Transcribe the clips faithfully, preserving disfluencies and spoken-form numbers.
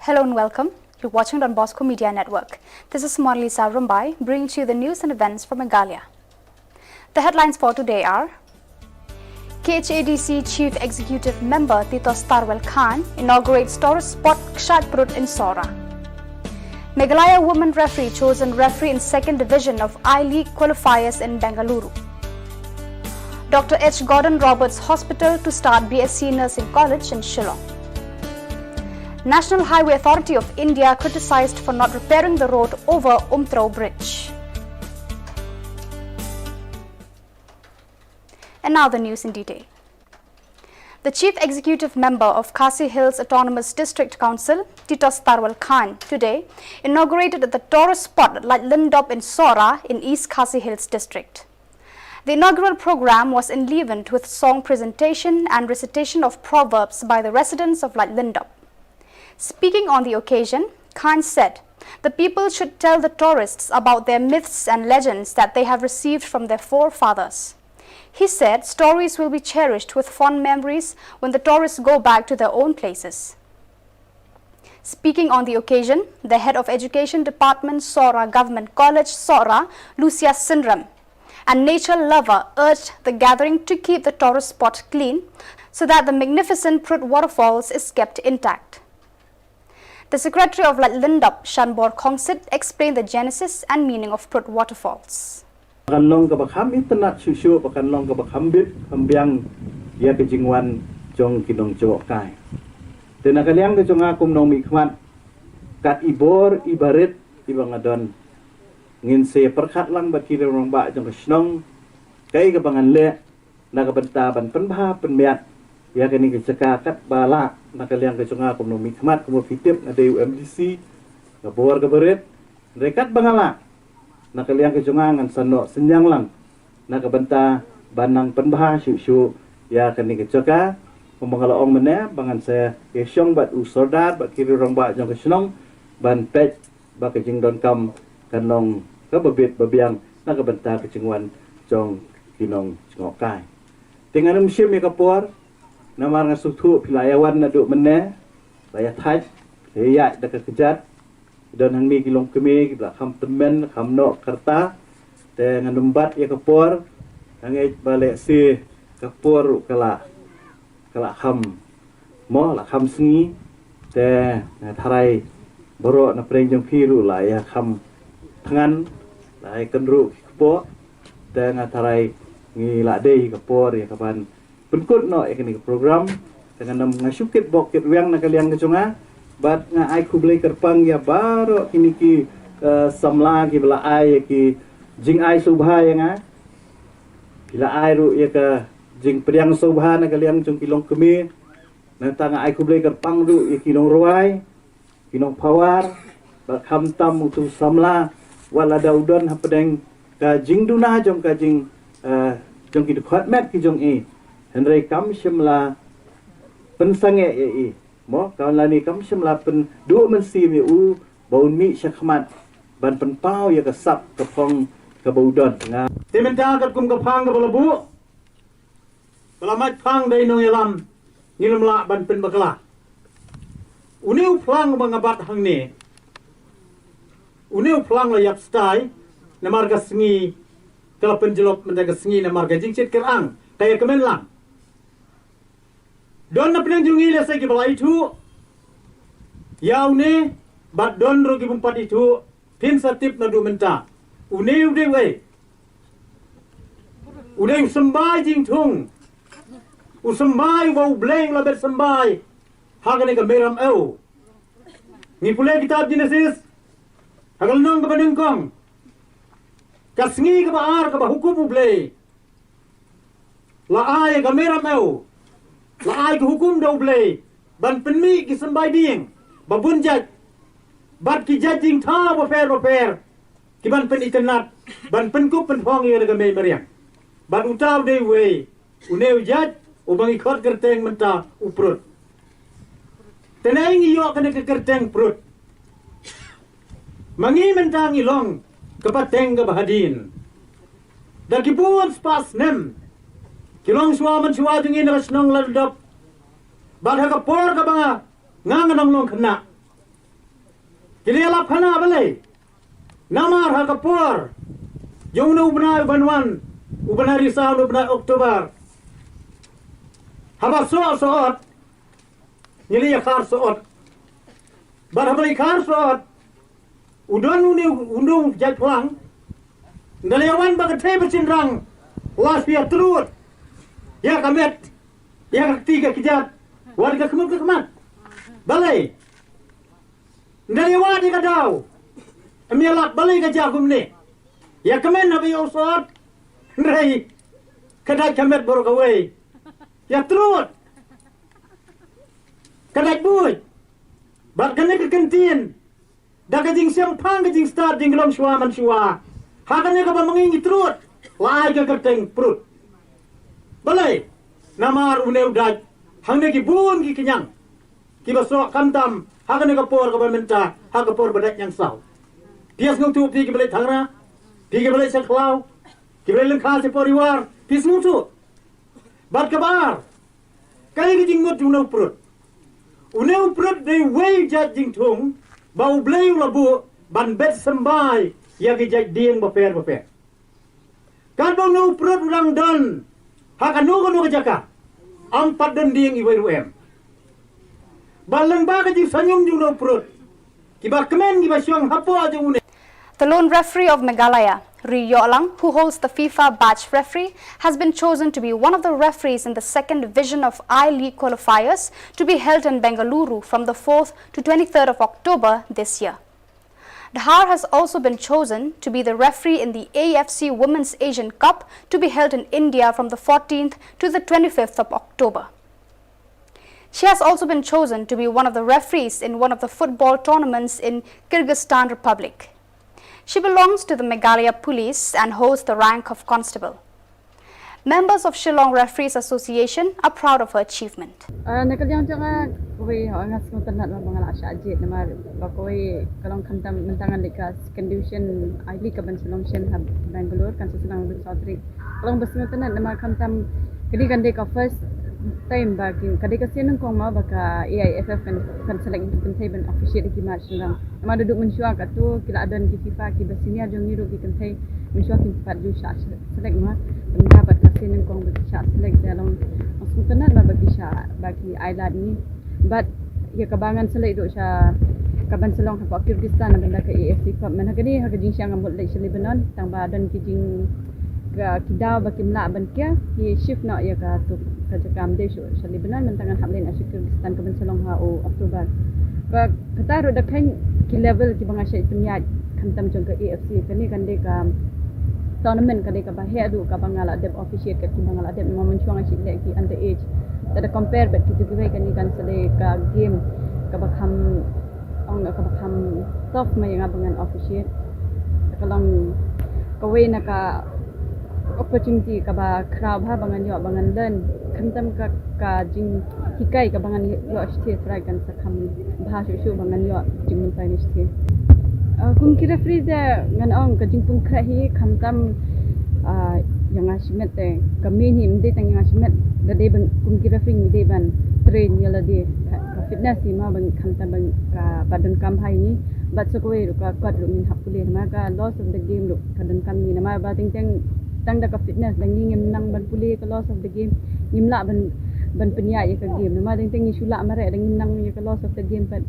Hello and welcome. You're watching Don Bosco Media Network. This is Morlisa Rumbai, bringing to you the news and events from Meghalaya. The headlines for today are: K H A D C Chief Executive Member Titosstarwell Chyne inaugurates tourist spot Kshaid Prut in Sohra. Meghalaya woman referee chosen referee in second division of I-League qualifiers in Bengaluru. Doctor H Gordon Roberts Hospital to start B S C Nursing College in Shillong. National Highway Authority of India criticized for not repairing the road over Umtro Bridge. And now the news in detail. The Chief Executive Member of Khasi Hills Autonomous District Council, Titosstarwell Chyne, today inaugurated the tourist spot Laitlindop in Sohra in East Khasi Hills District. The inaugural program was enlivened with song presentation and recitation of proverbs by the residents of Laitlindop. Speaking on the occasion, Chyne said the people should tell the tourists about their myths and legends that they have received from their forefathers. He said stories will be cherished with fond memories when the tourists go back to their own places. Speaking on the occasion, the head of Education Department, Sohra Government College, Sohra, Lucia Synram, a nature lover, urged the gathering to keep the tourist spot clean so that the magnificent Prut waterfalls is kept intact. The secretary of Laitlindop, Shanbor Khongsit, explained the genesis and meaning of Prut waterfalls. Ba kan long kaba kham itynnad shuh shuh, ba kan long kaba kham bit kham biang ïa ka jingwan jong ki nongjngohkai. Te na ka liang ka jong nga kum u nongmihkhmat, kat i bor i barit iba nga don, ngin sa pyrkhat lang bad ki rangbah jong ka shnong kaei kaba ngan leh na ka bynta ban pynbha pynmiat ïa kane ka jaka katba lah. Na ka liang ka jong nga kum u nongmihkhmat, kumba phi tip nga dei u M D C, nga bor ka barit, hynrei katba nga lah na ka liang ka jong nga ngan sa noh synñiang lang na ka bynta ban nang pynbha shuh shuh ïa kane ka jaka. Kumba nga la ong mynne, ba ngan sa ïashong bad u sordar bad ki rangbah jong ka shnong ban peit ba ka jingdonkam kan long kaba bit ba biang na ka bynta ka jingwan jong ki nongjngohkai. Te ngan ym shim ïa ka por, namar nga sngewthuh phi la ïa wan naduh mynne, la ïa thait, la ïa ïaid da ka kjat. Don hangne ki longkmie kiba la kham tymmen, kham noh ka rta. Te ngan ym bat ïa ka por, nga ngeit ba lehse ka por ruh ka la, ka la kham, mo, la kham sngi. Te nga tharai baroh na pdeng jong phi ruh la ïa kham thngan, la ïa kynruh ki kpoh. Te nga tharai ngi la dei ka por ïa kaban pynkut noh ïa kane ka program. Te ngan ym, nga shu kitbok kitrwiang na ka liang ka jong nga. Bad nga ai khublei kyrpang ïa baroh kine ki, eh, samla kiba la ai ïa ki jingai sngewbha ïa nga. Ki la ai ruh ïa ka jingpdiang sngewbha na ka liang jong ki longkmie. Nangta nga ai khublei kyrpang ruh ïa ki nongrwai, ki nongpower, bad khamtam utu u samla, wat lada u don hapdeng ka jingduna jong ka jing, eh, jong ki dkhot met ki jong i, hynrei kam shym la pynsangeh ïa i, mo, ka lane kam shym la pynduh mynsiem ïa u ba un mih shakhmat ban pynpaw ïa ka sap ka phong kaba u don. Nga te mynta katkum ka phang kaba la buh, ba la mad phang da i nongïalam, ngin ym lah ban pynbakla. Une u phlang ba nga bat hangne, une u phlang la ïap stai, namar ka sngi ka la pynjlop mynta ka sngi, namar ka jingshit kyrang ka ïa kmen lang. Don na pdeng jong ngi lehse kiba la ithuh ïa une, bad don ruh ki bym pat ithuh. Phin sa tip naduh mynta, une u dei uei? U dei u symbai jingthung, u symbai uba U Blei u la bet symbai ha kane ka Mei Ramew. Ngi pule kitab Genesis ha ka lynnong kaba nyngkong, ka sngi kaba ar kaba hukum U Blei, la ai ka Mei Ramew, la ai ka hukum da U Blei ban pynmih ki symbai dieng ba bun jait, bad ki jait jingthaw bapher bapher, ki ban pynitynnad, ban pynkup pynphong ïa ka mei mariang. Bad uta u dei uwei, une u jait uba ngi khot kyrteng mynta u Prut. Te ngi ïoh kane ka kyrteng Prut. Ma ngi mynta ngi long ka pateng kaba hadien. Da ki bun spah snem ki longshuwa manshuwa jong ngi na ka shnong Laitlindop, bad ha ka por kaba nga, nga nga nang long khynnah, Ki la ïalap khana balei? Namar ha ka por jong une u bnai u ban wan, u bnai Risaw, une u bnai October, haba soh soh ot, ngi la ïakhar soh ot. Bad haba la ïakhar soh ot, u don une u, une u jait phlang. Ynda la ïawan bad ka thei ba shynrang, la shu ïatrud ïa ka met, ïa ka kti ka kjat, wat ka khmut ka khmat. Balei? Ynda la ïawad ïa ka daw, ym ïalap balei ka jia kumne. Ïa kmen haba ïoh soh ot, hynrei ka dait ka met baroh kawei. Ïatrud, ka dait buit. Bad kane ka kyntien, da ka jingshemphang, ka jingstad, jinglong shuwa man shuwa, ha kane kaba ma ngi ngi trud, la ai ka kyrteng Prut. Balei? Namar une u dait, hangne ki bun ki khñiang kiba soh, khamtam ha kane ka por kaba mynta, ha ka por ba dait ñiangsaw. Phi ïa sngewthuh, phi kiba leit thangra, phi kiba leit sha khlaw, kiba leit lyngkha sha poriwar, phi sngewthuh. Bad kaba ar, kaei ka jingmut jong une u Prut? Une u Prut dei uwei u jait jingthung ba U Blei u la buh ban bet symbai ïa ki jait dieng bapher bapher. Katba une u Prut u dang don ha kano kano ka jaka, ym pat don dieng iwei ruh em. Bad lyngba ka jingsngewsih jong une u Prut, kiba kmen, kiba shong hapoh jong une. The lone referee of Meghalaya, Ri Yohlang, who holds the FIFA badge referee, has been chosen to be one of the referees in the second division of I-League qualifiers to be held in Bengaluru from the fourth to twenty-third of October this year. Dhar has also been chosen to be the referee in the A F C Women's Asian Cup to be held in India from the fourteenth to the twenty-fifth of October. She has also been chosen to be one of the referees in one of the football tournaments in Kyrgyzstan Republic. She belongs to the Meghalaya Police and holds the rank of constable. Members of Shillong Referees Association are proud of her achievement. Ah, na ka liang jong nga, kawei, ho, nga sngewtynnat ba nga la shah jied namar ba kawei ka long khamtam mynta ngan leit ka second division I-League ka ban sa long shen ha Bangalore, kan sa sdang ha u saw tarik. Ka long ba sngewtynnat namar khamtam ka dei, kan dei ka first time ba ki, ka dei ka sien nyngkong mo ba ka A I F F kan, kan select ïa ki kynthei ban officiate ïa ki match shynrang. Namar da duh mynshuwa katto ki la don ki FIFA kiba senior jong ngi ruh, ki kynthei mynshuwa kim pat ju shah select mo. Mynta pat ka sien nyngkong ba ki shah select, te long, long sngewtynnat ba, ba ki shah, ba ki ai lad ngi. Bad ïa kaba ngan sa leit ruh sha ka ban sa long hapoh Kyrgyzstan na bynta ka A F C Cup. Mynta ka dei ha ka jingshang nga mut leit sha Lebanon, tang ba don ki jing, ka, ki daw ba kim lah ban, ki, ki shift noh ïa ka, tu, ka jaka, ym dei shuh sha Lebanon, mynta ngan hap leit na sha Kyrgyzstan ka ban sa long ha u October. Ka, kata ruh da kheiñ ki level kiba nga shait pynïaid khamtam jong ka A F C. Kane kan dei ka tournament ka dei kaba heh duh kaba nga la dep officiate kat kiba nga la dep, namar mynshuwa nga shu leh ki under age. Te da compare bad kitu kiwei, kane kan sa dei ka game kaba kham, ong, kaba kham tough ma ïa nga ba ngan officiate. Ka long kawei na ka opportunity kaba khraw bha ba ngan ïoh, ba ngan learn. Khamtam ka, ka jinghikai kaba ngan ïoh shathie trai kan sa kham bha shuh shuh ba ngan ïoh jingmyntoi ne shathie. Ah, kum ki referee te ngan ong ka jingpynkhreh hi khamtam, ah, ïa nga shimet te ka main hi, ym dei tang ïa nga shimet, da dei ban kum ki referee ngi dei ban train ïa lade, ka, ka fitness hi mo, ban khamtam ban ka ba donkam ha ïa ngi. Bad sa kawei ruh ka kot ruh ngin hap pule namar ka laws of the game ruh ka donkam ïa ngi, namar ba teng teng tang da ka fitness da ngi ngim nang ban pule ka laws of the game, ngim lah ban, ban pynïaid ïa ka game. Namar teng teng ngi shu lah mareh da ngim nang ïa ka laws of the game, bad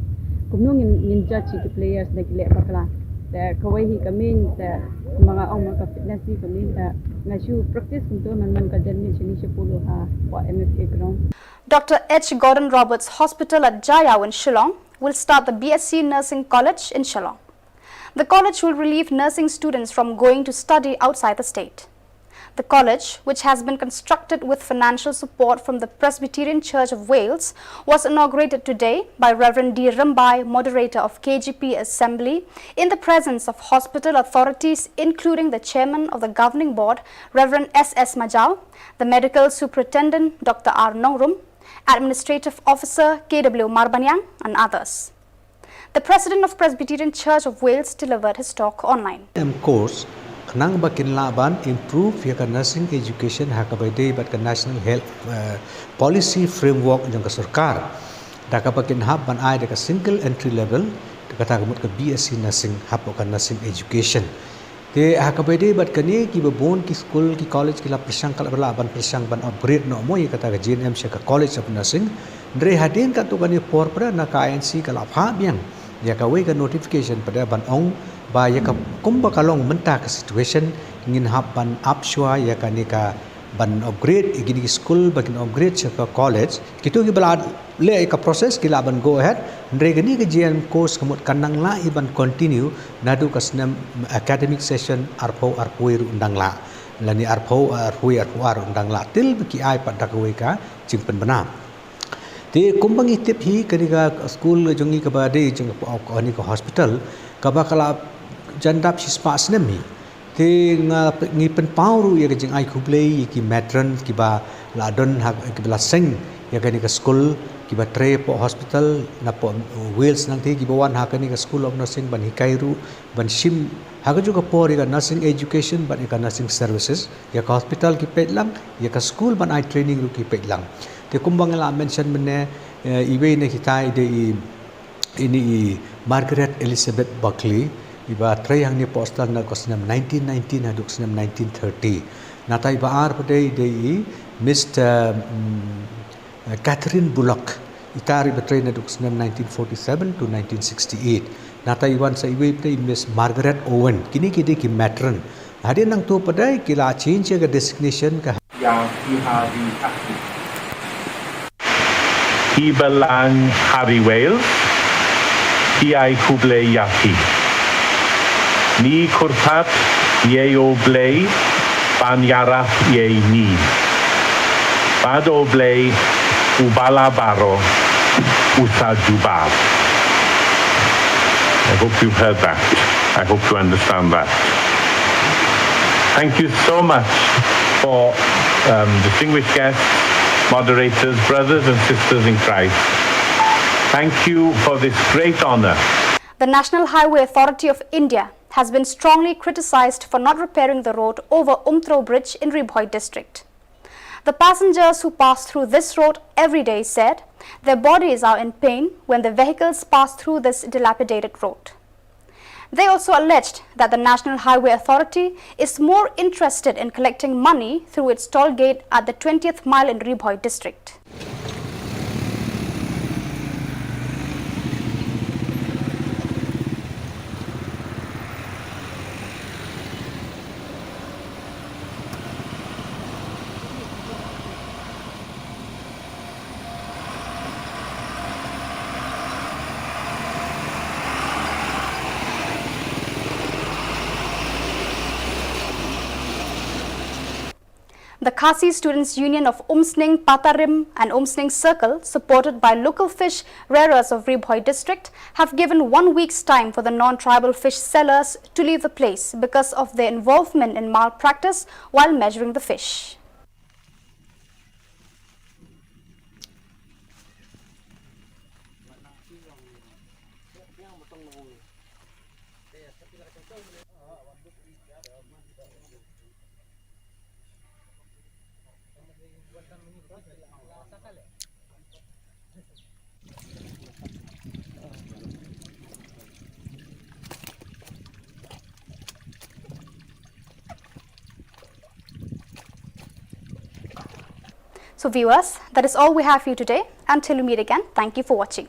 kumno ngin, ngin judge ïa ki players da ki leh bakla. Te kawei hi ka main, te kumba nga ong ma, ka fitness hi ka main, te nga shu practice kumto man man ka janmiet shane sha Polo ha, hapoh M F A ground. Doctor H Gordon Roberts Hospital at Jaiaw in Shillong will start the B S C Nursing College in Shillong. The college will relieve nursing students from going to study outside the state. The college, which has been constructed with financial support from the Presbyterian Church of Wales, was inaugurated today by Reverend D Rymbai, moderator of K G P Assembly, in the presence of hospital authorities, including the chairman of the governing board, Reverend S S Majaw, the medical superintendent, Doctor R Nongrum, administrative officer, K W Marbaniang, and others. The president of Presbyterian Church of Wales delivered his talk online. M course, khnang ba kin lah ban improve ïa ka nursing education ha kaba ïadei bad ka National Health, eh, Policy Framework jong ka sorkar. Da kaba kin hap ban ai da ka single entry level, Kata ka mut ka B S C nursing hapoh ka nursing education. Te ha kaba ïadei bad kane kiba bun ki skul ki college ki la pyrshang ka la ba lah ban pyrshang ban upgrade noh mo ïa kata ka G N M sha ka College of Nursing. Hynrei hadien katto katne por pat na ka I N C ka la phah biang ïa kawei ka notification pat ban ong ba ïa ka kumba ka long mynta ka situation ngin hap ban ap shuwa ïa kane ka ban upgrade ïa kine ki skul ba kin upgrade sha ka college. Kito kiba la leh ïa ka process ki lah ban go ahead. Hynrei kane ka G N M course ka mut kan nang lah hi ban continue naduh ka snem academic session arphew arphew wei ruh ym dang lah, lane arphew arphew wei arphew ar ruh ym dang lah, te ba ki ai pat da kawei ka jingpynbna. Te kumba ngi tip hi, kane ka skul jong ngi kaba dei jong ka, kane ka hospital kaba ka la jan dap shispah snem hi. Te nga, ngi pynpaw ruh ïa ka jingai khublei ïa ki matron kiba la don ha, kiba la seng ïa kane ka skul, kiba trei hapoh hospital napoh Wales nangta, kiba wan ha kane ka School of Nursing ban hikai ruh, ban shim ha kajuh ka por ïa ka nursing education bad ïa ka nursing services, ïa ka hospital ki peit lang, ïa ka skul ban ai training ruh ki peit lang. Te kumba nga la mention mynne, eh, iwei na kita i dei i, ine i Margaret Elizabeth Buckley, iba trei hangne hapoh hospital na ka snem nineteen nineteen haduh ka snem nineteen thirty. Nangta iba ar pat dei, dei i Mister, mm, eh, Catherine Bullock, ita ruh iba trei naduh ka snem nineteen forty-seven to nineteen sixty-eight. Nangta i wan sa iwei pat dei i Miss Margaret Owen. Kine ki dei ki matron. Hadien nangta pat dei ki la change ïa ka designation ka. Ïa ki ha di ka. Ki balang Harry Wales, ki ai khublei ïa ki. Ni kyrpad ïa U Blei ban ïarap ïa ni. Bad U Blei u ba la baroh u sa jubab. I hope you've heard that. I hope you understand that. Thank you so much for, um, distinguished guests, moderators, brothers and sisters in Christ. Thank you for this great honor. The National Highway Authority of India has been strongly criticized for not repairing the road over Umtro Bridge in Ri Bhoi district. The passengers who pass through this road every day said their bodies are in pain when the vehicles pass through this dilapidated road. They also alleged that the National Highway Authority is more interested in collecting money through its toll gate at the twentieth mile in Ri Bhoi district. The Khasi Students' Union of Umsning Patarim and Umsning Circle, supported by local fish rearers of Ri Bhoi district, have given one week's time for the non-tribal fish sellers to leave the place because of their involvement in malpractice while measuring the fish. So viewers, that is all we have for you today. Until we meet again, thank you for watching.